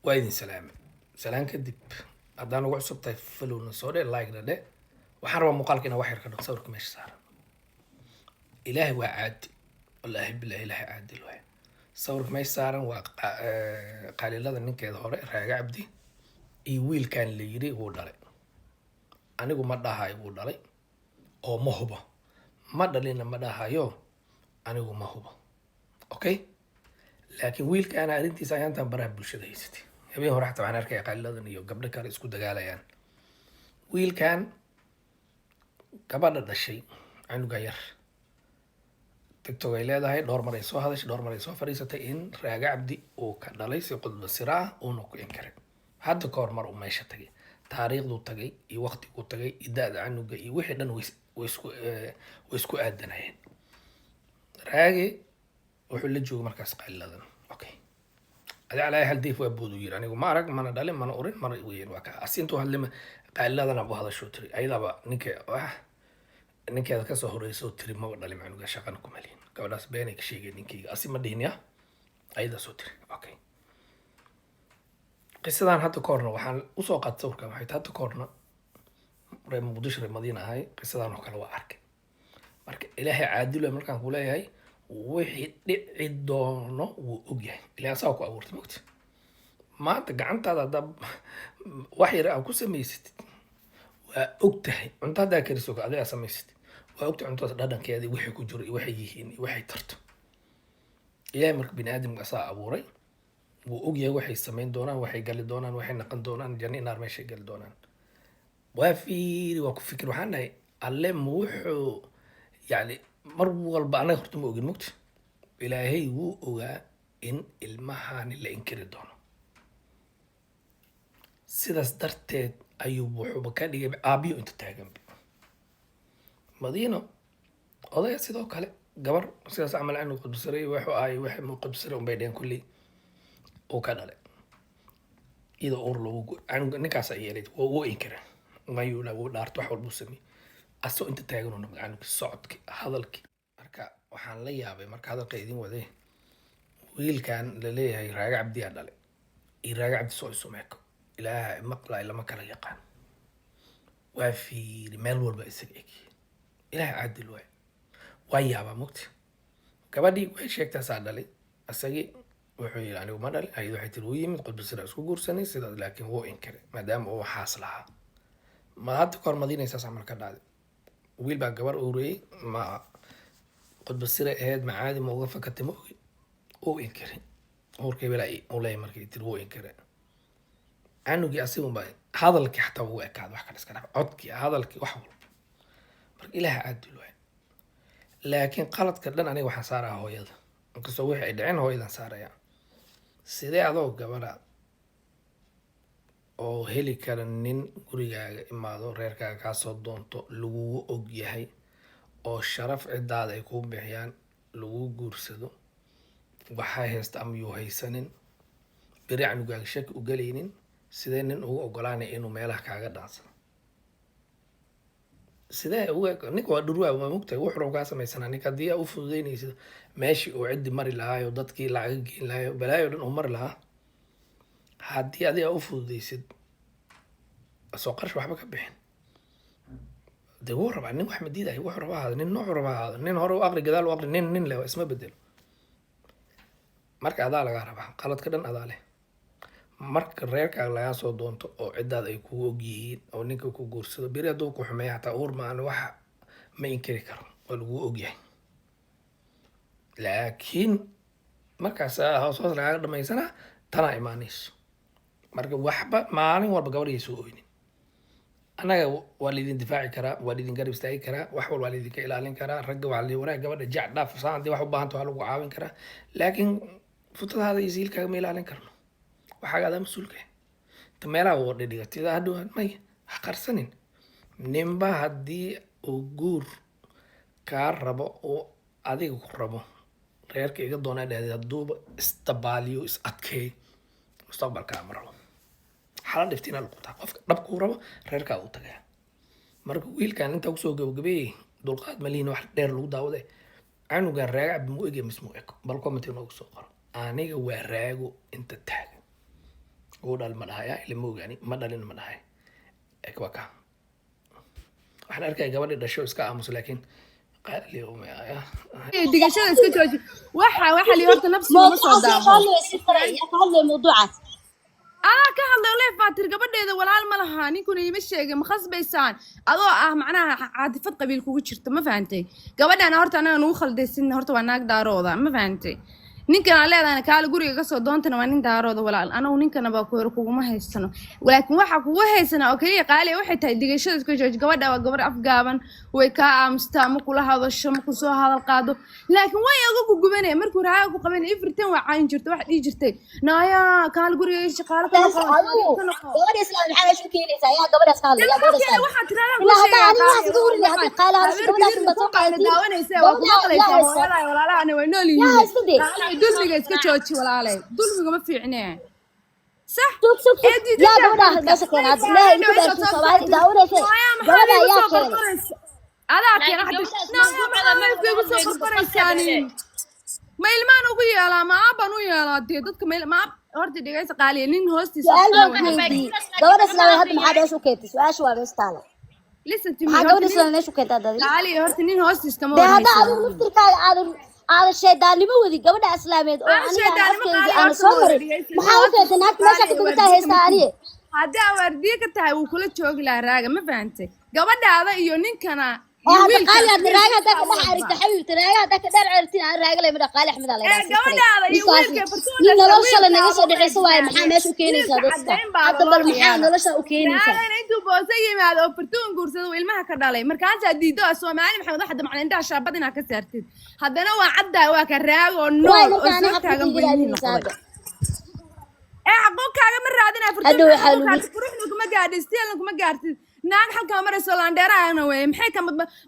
Waa idin salaamay. Salaan kadib, haddaan ugu cusub tahay, followna soo dhe, like-na dhe. Waxaan rabaa muuqaalka inaan wax yar ka dhaqo. Sawirka meesha saaran, Ilaahay waa caadil, wallaahi bilahi, Ilaahay caadil waay. Sawirka meesha saaran waa Qaalilada ninkeeda hore, Raaga Cabdi, iyo wiilkan la yiri wuu dhalay. Anigu ma dhahayo wuu dhalay oo ma hubo, ma dhalina ma dhahayo, anigu ma hubo, okay? Laakiin wiilkaana arrintiisa ayaantan baraha bulshada haysatay. Habeen hore xataa waxaan arkaya Qaaliladan iyo gabdho kale isku dagaalayaan. Wiilkan gabadha dhashay, canuga yar, TikTok ay leedahay, dhowr mar ay soo hadashay, dhowr mar ay soo fadhiisatay in Raaga Cabdi uu ka dhalay si qudba sira ah, uuna ku inkiray. Hadda ka hor mar uu meesha tagay, taariikhduu tagay iyo waqtiguu tagay iyo da-da canuga iyo wixii dhan way isku aadanayeen. Raage wuxuu la joogay markaas Qaaliladan, okay? Adi calaa hal diif waa boodu yiri, "Anigu ma arag, mana dhalin, mana urin, mana weyn." Waa ka asi intuu hadlima Qaaliladana bu hadashoo tiri, ayadaba ninka ah ninkeeda kasoo horeysa oo tiri, "Maba dhalin canuga, shaqana kuma lihin gabadhaas, beenay ka sheegeen ninkeyga." Asi ma dhihin, ya ayadaa soo tiri, okay? Qisadan hadda ka horna waxaan usoo qaatay sawirkan, waxay tahay hadda ka horna reer Muqdisho, reer Madiina ahay, qisadan oo kale waa arkay. Marka Ilaahay caadil waay. Markaan ku leeyahay, wixii dhici doono wuu ogyahay. Ilahay asaga ku abuurtay, mogta? Maanta gacantaada haddaa wax yar aa ku samaysatid, waa og tahay. Cunto haddaa kariso, adigaa samaysatid, waa ogtahay cuntadaas dhadhankeeda iyo wixii ku jiro iyo waxay yihiin iyo waxay tarto. Ilahay marka bini aadamka asaa abuuray, wuu ogyahay waxay samayn doonaan, waxay gali doonaan, waxay naqan doonaan, janno inaar meeshay gali doonaan. Waa fiiri, waa ku fikir. Waxaan dhahay, Alle ma wuxuu yani mar walba annaga horta ma ogin, mogta? Ilaahay wuu ogaa in ilmahani la inkiri doono. Sidaas darteed ayuu wuxuuba ka dhigay aabiyo inta taaganba. Madiino odaya sidoo kale gabar sidaas camal canu qudbsaray, wuxuu ahay wax qudbsaray unbay dheheen, kulley uu ka dhalay iyadoo uur loogu ninkaas ay yeelay. Wuu inkira, mayuu wuu dhaarto, wax walbuu sameeyey, asoo inta taagan uu noqday canugii, socodkii, hadalkii. Marka waxaan la yaabay, marka hadalka idin waday, wiilkan laleeyahay Raaga Cabdiyaa dhalay iyo Raaga Cabdi soo isu meeko. Ilaaha maqlay, lama kala yaqaan. Waa fiiri, meel walba isaga egyihiin. Ilaah caadil waay. Waa yaabaa, mugti? Gabadhii way sheegtaasaa dhalay, isagii wuxuu yidhi, "Anigu ma dhalin." Ayadu waxay tiri, "Wuu yimid, qudbasira isku guursanay sidaas," laakiin wuu inkiray maadaama uu xaas lahaa. Ma hadda kahor Madiinay saas camal ka dhacday. Wiil baa gabar uureyey, ma qudbasira ahayd, ma caadi, ma uga fakatay, ma ogi. Wuu inkiray uurkay bilaa uu leeyahay. Markay tiri, wuu inkiray canugii. Asiga unbaa hadalkii xataa ugu ekaada, wax kale iska dhaaf, codkii, hadalkii, wax walba. Marka Ilaah caadil waay. Laakiin qaladka dhan aniga waxaan saarayaa hooyada, inkastoo wixii ay dhaceen hooyadan saaraya. Sidee adoo gabadha oo heli kara nin gurigaaga imaado, reerkaaga kaasoo doonto, lagugu og yahay oo sharaf cidaada ay kuu bixiyaan, lagu guursado, waxaa haysta ama yuu haysanin, beri canugaaga shaki u galaynin, sidee nin ugu ogolaanaya inuu meelaha kaaga dhaansado? Sidee uga ninka waa dhurwaa, waa mugtahay, wuxuu rabo kaa samaysanaa ninka. Haddii aa u fududeynaysid meeshii uu ciddi mari lahaayo, dadkii lacaga geyn lahaayo, balaayo dhan uu mari lahaa, haddii adiga u fududeysid, soo qarash waxba ka bixin, dee wuu rabaa nin. Wax ma diidayo, wuxuu rabaa ahaado, nin noocu rabaa ahaado, nin hore u aqri, gadaal u aqri, nin nin leh isma bedelo. Marka adaa lagaa rabaa, qaladka dhan adaa leh. Marka reerkaaga lagaa soo doonto oo ciddaada ay kugu ogyihiin oo ninka ku guursado, beri hadduu ku xumeeya xataa, uur maan, wax ma inkiri karo, waa lagu ogyahay. Laakiin markaas hoos hoos lagaaga dhamaysanaa, tanaa imaanayso. Marka waxba maalin walba gabadhiyay soo oynin. Annaga waa laidin difaaci karaa, waa laidin garab istaagi karaa, wax walba waa laidinka ilaalin karaa. Ragga waa la waraag, gabadha jac dhaaf saan, haddii wax u baahanta waa lagu caawin karaa, laakiin futadaada iyo siilkaaga ma ilaalin karno. Waxaaga adaa mas-uulka ah. Inta meelaha wadha dhigatida hadhow may ha qarsanin. Ninba haddii uu guur kaa rabo oo adiga ku rabo, reerka iga doonaa dhahday, hadduuba isdabaaliyo, is adkeeyo, mustaqbalkaa ma rabo. Xala dhiftina luquntaa. Qofka dhabkuu rabo reerkaa u tagaa. Marka wiilkan intaa kusoo gabagabeeyey, dulqaad malihin wax dheer lagu daawade. Canugan Raaga Cabdi muu ege mise muu eko? Bal comment noogu soo qoro. Aniga waa Raago inta taagan. Wuu dhal ma dhahaya, ila ma ogaani, ma dhalin ma dhahay. Ek waa ka waxaan arkaya gabadhii dhasho iska aamuso, laakiin qaali umaya. Digashada iska jooji. Waxa li horta nafsiga ma soo Mawduucaas yaa ka daaho. Hadlaya si kale, yaa ka hadlaya mawduucaas? Anaa ka hadlay. Leef baa tiri gabadheeda walaal ma laha, ninkuna iima sheegay. Ma khasbaysaan adoo ah macnaha caatifad qabiil kugu jirto? Ma fahantay? Gabadhana horta anaga nugu khaldaysin. Horta waa naag daarooda, ma fahantay? Ninkan aan leedahana kaale guriga kasoo doontana waa nin daarooda. Walaal, anagu ninkana baa ku kuguma haysano, laakiin waxa kugu haysana oo keliya, qaaliya, waxay tahay digashada iska jooji. Gabadha waa gabar afgaaban, way kaa aamustaa, ma kula hadasho, ma kusoo hadal qaado, laakiin way oga ku gubanaya markuu raaga ku qabanaya. Ifritan waa cayn jirta, wax dhihi jirtay, naaya kaale guriga shaqaale ka Taas noqo, adigu ka noqo. Gabadha islaam maxaa meesha u keenaysaa? Yaa gabadhaas ka hadlaya? Yaa gabadhaas ka hadlaya? Waxaa tiraahdaa Ilaa hadda aniga waxaas iga warinaya, haddii qaali hadasho gabadhaas inbaad soo qaadatiin. Daawanaysa waa ku Gabadha yaa maqlaysaa. haysta. Hooyadaa walaalahana way nool Yaa yihiin. haysta dee. Qaalay, dulmiga iska jooji walaalay, dulmiga ma fiicne, sax? Sug, sug, sug. Ee Yaa diidinta gabadha meesha keenay hadda? Ilaahay idinku dhaarsiin, Soomaali daawanaysa, gabadha yaa keenay? Adaa keena. Laakiin Hadda gabadhaas naaya mawduucada maxaa ma leefka igu soo hadlayno, qorqoraysaani? Ma ilmaan ugu yeelaa? Ma aaban u yeelaa? Dee dadka ma horta dhegeysa qaaliya, nin hoostiisa Su-aal baan ku wax weydiiyey. Gabadha islaam hadda maxaa meesha u keentay? Su-aasha waa meesha taala. Listen to me. Maxaa Horta gabadha nin islaam meesha u keentay hadda adiga? Qaaliya, horta nin hoostiis kama Dee hadda warhayso. Adigu laftirkaaga aadan shaydaannimo wadin, gabadha islaameed oo Aan aniga aan shaydaannimo afkayga qaaliya aana horta soo ma marin, dhegeysa. maxaa u keentay naagta meesha ka Qaaliya dugataa waardiye haystaa kama aniye? Haddii aa waardiye ka tahay, wuu kula joogi lahaa raaga, ma fahantay? Gabadhaada iyo ninkana Oo iyo hadda wiilka qaali hadda raaga haddaa ka wiilkiisa dhex walba. Aragta xabiibta, raaga haddaa ka dhex aragtin, aan raaga leh madha. Qaali Axmed aa la Ee yidhaha sister. Gabadhaada iyo Ninkaasi wiilka fartuun nin dhasha nolol shalay naga wiilkaaba soo dhexaysa waaye. waxay Maxaa meesha u keenaysaa wiilka dadka caddayn baaba hadda? loo Bal maxaa hayaaba. nolosha u keenaysaa? Raagana intuu boose yimaado oo fartuun guursado uu ilmaha ka dhalay, markaasaa diido ah. Soomaali Maxamed, waxa damacda indhaha shaabad inaad ka saartid. Haddana waa caddaa, waa ka raago oo Waay nool oo marka ani soo xaquuq taagan iiga buu ilmihii raadinaysaa noqday. hadda? Ee xaquuqkaaga ma raadinaa. Hadhow Fartuun waxaa lagu xaquuqkaaga quruxna kuma gaadhin, steelna kuma gaartid. Naag halkaa marayso laandheeraana weeye. Maxay ka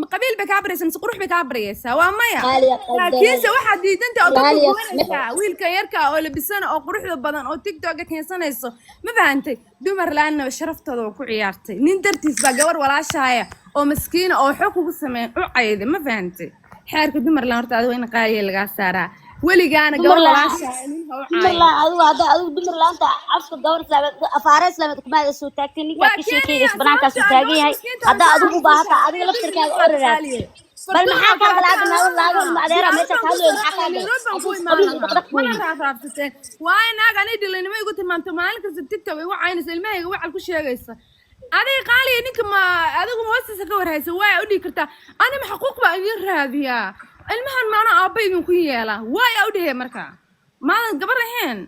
ma qabiil bay kaa baraysaa mise qurux bay kaa baraysaa? Waa maya. Qaaliya qaldanan. Laakiinse waxaad diidanta oo dadka Qaaliya gubanaysaa wiilka yarka oo labisana oo quruxda badan oo TikToka keensanayso, ma fahantay? Dumar la-aanna sharaftooda waa ku ciyaartay. Nin dartiis baa gabar walaashaaya oo maskiina oo xog kugu sameyn u cayday, ma fahantay? Xeerka dumar laan horta adigo in qaaliya lagaa saaraa weligaana Dumar gabar laan walaashaaya nin ha u dumar caayin. laan adigu hadda adigu dumar laanta afka gabar islaameed, afaara islaameed kuma aada soo taagtay. Ninkaa Waa ka keenaya sheekeynaysa banaankaasuu sababta taagan gabar yahay. miskiinta Haddaa soo adigu u baahataa xasuusa adiga laftirkaaga dulmiga oo raraadsid. Qaaliye Bal fartuun maxaa oo kaa kale gala hadda? haddaan Naago naago ilma adeera meesha diyaaraddan ka hadlayo, kusoo maxaa kaa raqay galay? Nairobi baan ku Adigu imaan qabiil iyo lahaa dhaqdhaq mana weeye. raafraafsateen waayo. Naag anay dhilinimo igu tilmaamto, maalin kasta TikTok igu caynaysa, ilmahayga wacal ku sheegaysa. Adiga qaaliya, ninka ma adigu ma hoostiisa ka warhaysa? Waa u dhihi kartaa anima xaquuq baa idin raadiyaa, ilmahan maana aabba idinku yeela waay u dhihe. Marka maadan gabar ahayn.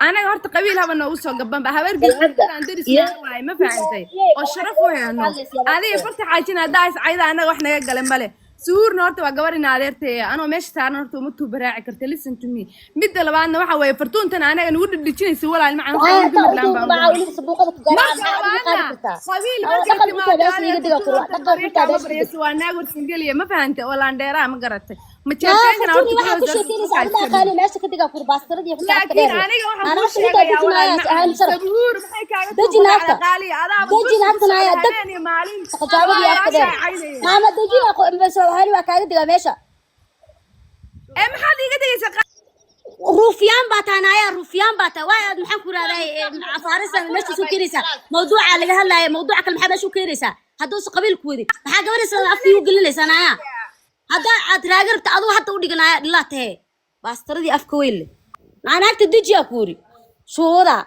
Anaga horta qabiil haba noogu soo gabanba habeer Bal hadda aan deris iyo waaye, ma fahantay? Oo sharaf u heeno. Hadlaysa Adiga farta xaajina haddaa is cayda, anaga wax naga gale male. Suhuurna horta waa gabar ina adeertaya, anoo meesha saaran horta uma tuubaraaci karta. Listen to me. Midda labaadna waxa weeye fartuuntan anaga nagu dhidhijinaysa walaal macaan, Waxaa horta intaa dumar laan u baan duuba ugu weliba sabuuqada ku garaaca, marka maxaa adigu qaadi labaadna kartaa? qabiil Ama markay dhaqan intaa timaado meesha iiga adeer diga fartuun kurwa horta dhaqan barya intaa kaama meesha ka dig. baryayso. Waa naag warsangeliya, ma fahantay? Oo laandheeraha, ma garatay? Ma Maa jeerteenkana fartuuni horta waxaa ku kuwa sheekeynaysa adiga aqaani meesha ka diga kur baastiradii ku afka laakiin dheer leh. aniga waxaan Aan kuu afka intaa sheegayaa walaal dejinaaya macaan ahaan sharaf. Sabhuur maxay kaaga Deji tuubaracda naagta. qaaliya adaaba Deji dusha ku naagta socda naaya deg habeen iyo maalin qajaabadii afka dheer. walaashaa caydaya. Maama dejina Soomaali waa kaaga digaa meesha. Ee maxaad iiga degaysaa? Ruufyaan baa tahay naaya, ruufyaan baa tahay. Waay aad maxaan ku rahday afaarisa meesha soo keenaysaa? Mawduuca laga hadlaaya, mawduuca kale maxaa meesha u keenaysaa? Hadduusa qabiil ku wadin, maxaa gabadha islaam afkii u gelinaysaa naaya? Haddaa aad raaga rabta adigu hadda u dhiganaya dhilaa tahe baastaradii afka weyn leh. Maa naagta dejiyaa ku yiri shuuda.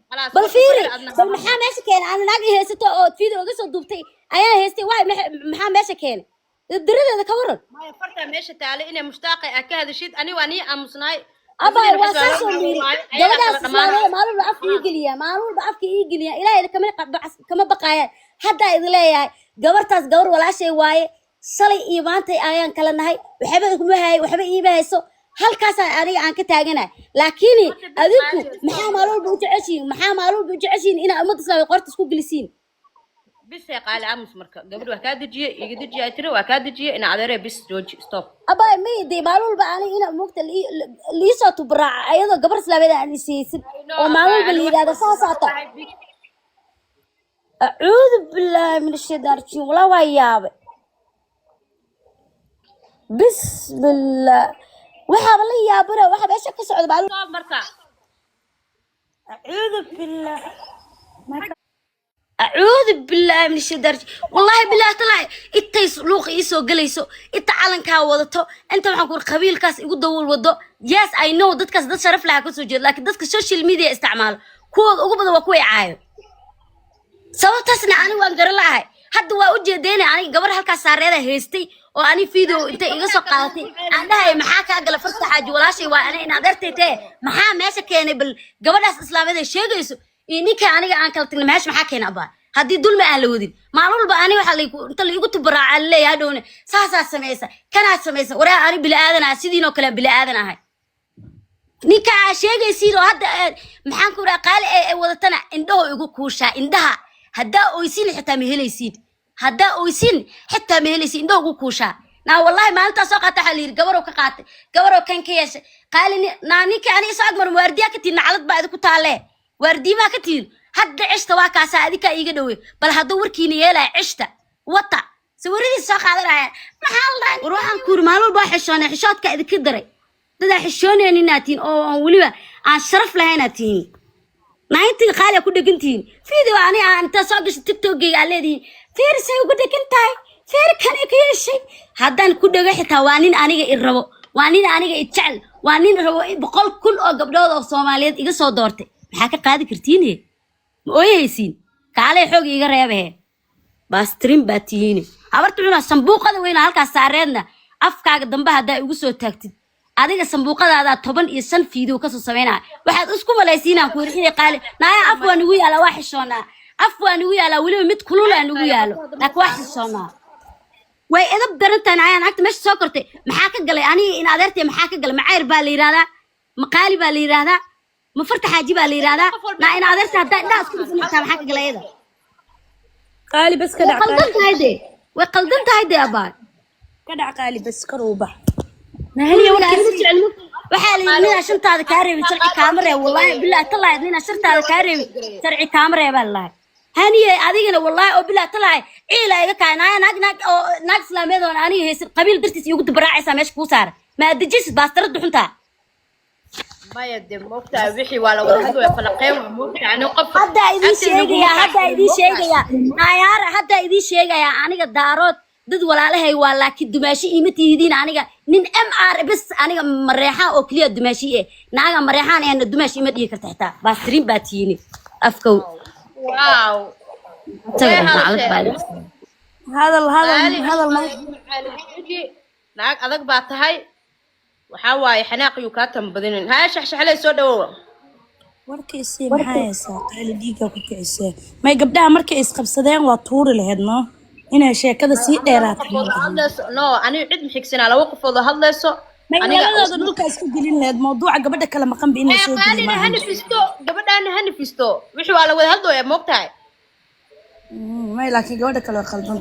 Khalaas Bal horta fiiri fadhi adna bal maxaa meesha keenay? Ana naag i haysato oo video iga soo duubtay ayaa haystay. Waay maxaa meesha keenay? Daradeeda ka waran. Maya, fartaa meesha taale inay mushtaaqay aad ka hadashid, ani waa nii aamusnaay. Abay Labadiina waa waxay saasoo su'aalo miiri waayo ayagaa gabadhaas kala dhammaanaya. islaamada maalin walba afka ii geliya, maalin walba afka ii geliya. Ilaahay kama baqaayaan. Haddaa idin leeyahay gabartaas gabar walaashay waaye. Shalay iyo maanta ayaan kala nahay, waxba iguma hayo, waxba iima hayso. Halkaasaan aniga aan ka taaganahay, laakiin Horta bis adinku qaali maxaa maalin walba u jeceshihiin? Maxaa maalin walba u jeceshihiin inaa ummadda islaamiyad qorta isku gelisiin? Bisay qaali aamus. Marka gabadh waa kaa dejiye, iga dejiye ay tiri, waa kaa dejiye ina adeeree, bis jooji, stop. Abay may dee maalin walba aniga ina mugta liisoo tubraaca ayadoo gabar islaameed aan isiyeysin oo maalin walba la yidhahdo saasaa ta. Acuudu billaahi min ashaytaan rajiim. Walaa waa yaabay. Bismillah. Waxaaba la yaabana waxa meesha ka socda baa. Marka Acuudu billah. Acuudu billaahi min shaytaan rajiim. Wallaahi bilaahi talaahi, intay luuqa ii soo gelayso, inta calankaa wadato, inta waxaan ku qabiilkaas igu dawal wado. Yes, I know, dadkaas dad sharaf laha kasoo jeeda, laakiin dadka social media isticmaalo kuwooda ugu badan waa kuway caayo. Sababtaasna aniga waan garan la'ahay. Hadda waa u jeedeenay, aniga gabar halkaas saareeda haystay oo ani video intay iga soo qaadatay aan dhahay, "Maxaa kaa gala Farta Xaaji? Walaashay waa ani in adeertay tee, maxaa meesha keenay?" Bal gabadhaas islaameed ay sheegayso iyo ninka aniga aan kala tagnay meesha maxaa keenay abaa? Haddii dulmi aan la wadin, maalin walba ani waxaa laygu inta laigu tubaraaca laleeyahay, hadhowna saasaa samaysa, kanaa samaysa. Waraa, ani bili aadan ah, sidiinoo kale bili aadan ahay. Ninka aa sheegaysiin oo hadda maxaan ku raha, qaali ay wadatana, indhaho igu kuushaa. Indhaha haddaa oysin xitaa ma helaysiin, haddaa oysin xitaa ma helaysiin, indhaho igu kuushaa. Naa wallahi, maalintaa soo qaata waxaa la yidhi gabaroo ka qaatay, gabaroo kan ka yeeshay qaali. Naa ninka ani isoo agmar, waardiyaa ka tihin, naclad baa idinku taalee, waardiyimaa ka tihin. Hadda cishta waa kaasaa, adikaa iiga dhowey. Bal hadduu warkiina yeelaya, cishta wata sawiradiisa soo qaadanaya. Maxaa la dhahay? War waxaan ku yiri, maalin walba waa xishoonay, xishoodka idinka daray. Dadaa xishoonaynin inaad tihiin oo aan weliba aan sharaf lahayn aad tihiin, naintiga qaali ku dhegan tihiin. Video ani aan intaa soo gasho TikTokgayga aad leedihiin, "Feer say ugu dhegan tahay, feer kanay ka yeeshay." Haddaan ku dhego xitaa, waa nin aniga i rabo, waa nin aniga i jecel, waa nin rabo 100,000 oo gabdhood oo Soomaaliyeed iga soo doortay. Maxaa ka qaadi kartiin? He, ma ooyahaysiin? Kaalay xoog iiga reebahe, baastrin baa tihiine. Habarta cuna sambuuqada weyna halkaas saareedna, afkaaga dambe haddaa igu soo taagtid, adiga sambuuqadaadaa 15 fiideo kasoo samaynaya. Waxaad isku malaysiinaan ku yiri inay qaali naaya. Af waa nugu yaalaa, waa xishoonaa. Af waa nugu yaalaa, weliba mid kululaa nugu yaalo, laakiin waa xishoonaa. Way edab daran tahay naaya. Naagta meesha soo kortay maxaa ka galay aniga in adeertay? Maxaa ka galay? Macayr baa la yidhahdaa, maqaali baa la yidhahdaa, ma Farta Xaaji baa la yidhahdaa. Naa in adeerta haddaa indhaha isku dhufan xitaa, maxaa ka galay iyada? Qaali, bas ka Way dhac. qaldan Qaali. tahay dee, way qaldan tahay dee, abaa. Ka dhac qaali, bas kor uu bax. Nahaniya warkiisa. Waxaa la yidhi, ninaa shantaada kaa reebin sharci kaama reeb. Wallaahi bilahi talaahi, ninaa shantaada kaa reebin sharci kaama reebaa lalahay. Haniye, adigana wallaahi oo bilahi talaahi, ciila iga kaay. Naaya, naag naag oo naag islaameed oon aniga haysan qabiil dartiis iigu dubaraacaysaa meesha kuu saara. Maa dejisid baastarada xuntaa? Maya de, moogtahay wixii waa la wada hadlaya, falaqeen waa moogtahay ani qof Haddaa idiin agteeda laguma sheegayaa, haddaa kacsan, idiin moogtahay. sheegayaa, naayaara, haddaa idiin sheegayaa. Aniga Daarood dad walaalahay waa, laakiin dumaashi iima tihidiin. Aniga nin MR bes, aniga Mareexaan oo keliya dumaashi eh. Naaga Mareexaan ehna dumaashi ima dhihi karta xitaa. Baastiriin baa tihiini afkow. Wow. Taga. Way Naclad baa hadashee. idin. Hadal hadal. Qaali. Hadal ma. Naag adag baa tahay, waxaa waaye xanaaqiyuu kaa tambadinin. Haya, shaxshaxley, soo dhawow. Warkiisii maxaa haysaa? Qaali, dhiigga ku kicisee. May gabdhaha markay isqabsadeen waa tuuri lahayd, no inay sheekada sii dheeraato ma Qofood oo lahan. hadlayso, no, aniga cid maxigsanaa, laba qofood oo hadlayso. May Aniga labadooda dhulka isku gelin lahayd, mawduuca gabadha kale maqanba in la soo geliyo. Qaalina ha Maahan. nafisto, gabadhaana ha nafisto. Wixii waa la wada hadlooya, moogtahay. May, laakiin gabadha kale waa qaldan.